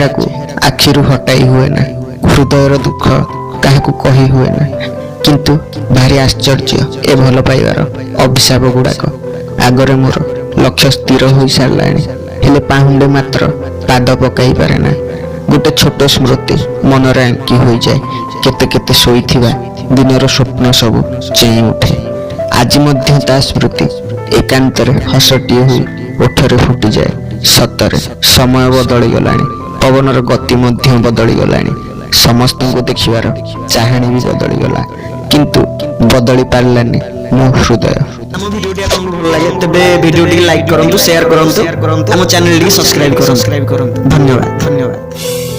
ଚେହେରାକୁ ଆଖିରୁ ହଟାଇ ହୁଏ ନା, ହୃଦୟର ଦୁଃଖ କାହାକୁ କହି ହୁଏ ନା। କିନ୍ତୁ ଭାରି ଆଶ୍ଚର୍ଯ୍ୟ ଏ ଭଲ ପାଇବାର ଅଭିଶାପ ଗୁଡ଼ାକ। ଆଗରେ ମୋର ଲକ୍ଷ୍ୟ ସ୍ଥିର ହୋଇ ସାରିଲାଣି, ହେଲେ ପାହୁଣ୍ଡେ ମାତ୍ର ପାଦ ପକାଇ ପାରେ ନା। ଗୋଟେ ଛୋଟ ସ୍ମୃତି ମନରେ ଆଙ୍କି ହୋଇଯାଏ। କେତେ କେତେ ଶୋଇଥିବା ଦିନର ସ୍ୱପ୍ନ ସବୁ ଚେଇଁ ଉଠେ। ଆଜି ମଧ୍ୟ ତା ସ୍ମୃତି ଏକାନ୍ତରେ ହସଟିଏ ହୋଇ ଓଠରେ ଫୁଟିଯାଏ। ସତରେ ସମୟ ବଦଳିଗଲାଣି, ପବନର ଗତି ମଧ୍ୟ ବଦଳିଗଲାଣି, ସମସ୍ତଙ୍କୁ ଦେଖିବାର ଚାହାଣୀ ବି ବଦଳିଗଲା, କିନ୍ତୁ ବଦଳି ପାରିଲାନି ମୋ ହୃଦୟ। ଆମ ଭିଡ଼ିଓଟି ଆପଣଙ୍କୁ ଭଲ ଲାଗେ, ତେବେ ଭିଡ଼ିଓଟିକି ଲାଇକ୍ କରନ୍ତୁ, ସେୟାର କରନ୍ତୁ, ଆମ ଚ୍ୟାନେଲଟିକି ସବସ୍କ୍ରାଇବ୍ କରନ୍ତୁ। ଧନ୍ୟବାଦ, ଧନ୍ୟବାଦ।